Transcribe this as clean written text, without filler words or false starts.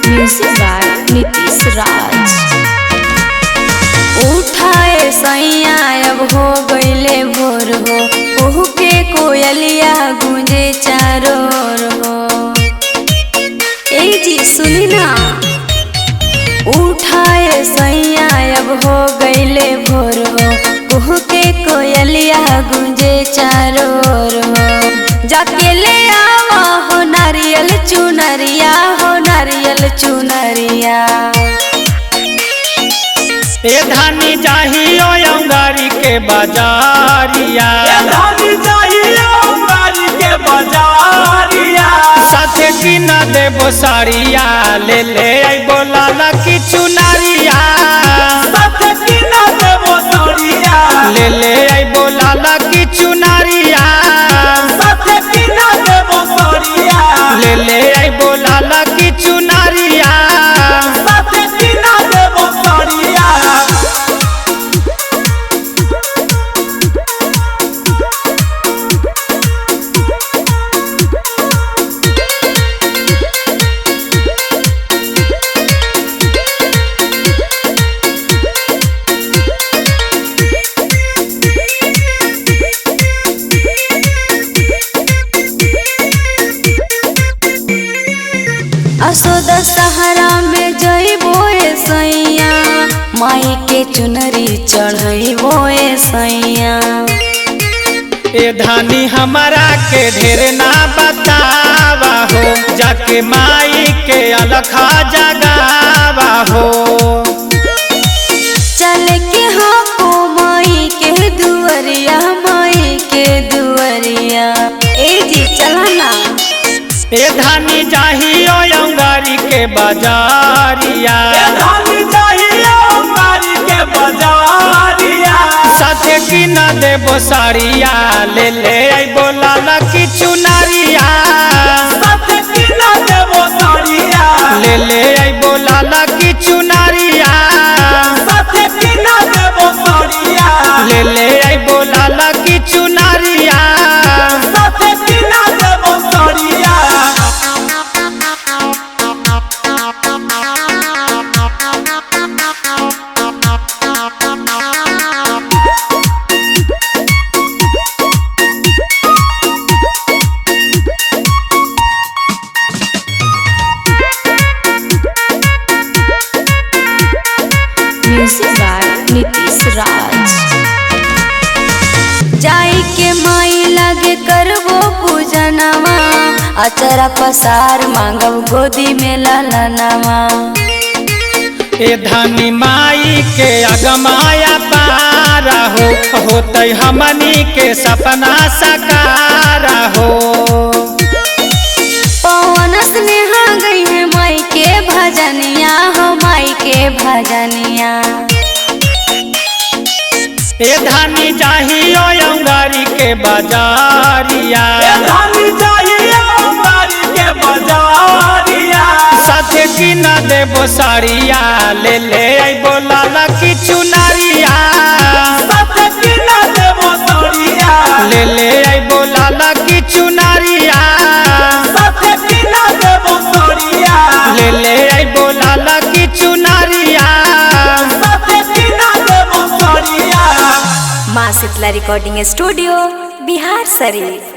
Music by Nitish राज। उठाए सैया अब हो गईले भोर हो, ओहू के कोयलिया गूंजे चारों ओर हो। ए जी सुनी ना, उठाए सैया अब हो गईले भोर हो, ओहू के कोयलिया गूंजे चारों ओर हो। जाके ले आवा हो नारियल चुनरिया, हो नारियल चुनरिया। ए धानी चाहियो अंगारी के बाजारिया, ए धानी चाहियो अंगारी के बाजारिया। साथे की ना देबो साड़िया, ले ले आइबो लाला की चुनरिया। साथे की ना देबो साड़िया, ले ले आइबो लाला की चुनरिया। साथे की ना देबो साड़िया, ले ले आइबो लाला की चुनरिया। साथे की ना देबो साड़िया। असो दशहरा में जइबो ए सैया, माई के चुनरी चढ़इबो ए सैया। ए धानी हमारा के ढेर ना बतावा हो, जाके माई के अलखा जगावा हो। चल के हाँ को माई के दुअरिया, माई के दुअरिया। ए जी चला ना। ए धानी चाहियो अंगारी के बाजारिया, ए धानी चाहियो अंगारी के बाजारिया। साथे की ना देबो साड़िया, ले ले आइबो लाला की चुनरिया। साथे की ना देबो साड़िया, ले ले आइबो लाला की चुनरिया। साथे की ना देबो साड़िया, ले ले आइबो लाला की चुनरिया। साथे की ना देबो साड़िया। म्यूजिक बाय नीतीश राज। जाई के माई लगे करबो पूजनवा, अचरा पसार मांगब गोदी में ललनवा। ए धानी माई के अगमाया पारा हो, होतै हमनी के सपना सकारा हो। पवन स्नेहा गई है माई के भजनिया, हो माई के भजनिया। ए धानी चाहियो अंगारी के बाजारिया, ए धानी चाहियो अंगारी के बाजारिया। साथे की ना देबो साड़िया, ले ले आइबो लाला की चुनरिया। साथे की ना देबो साड़िया, ले ले आइबो लाला की चुनरिया। साथे की ना देबो साड़िया, ले ले आइबो लाला की चुनरिया। साथे की ना देबो साड़िया। माँ शीतला रिकॉर्डिंग स्टूडियो, बिहार शरीफ।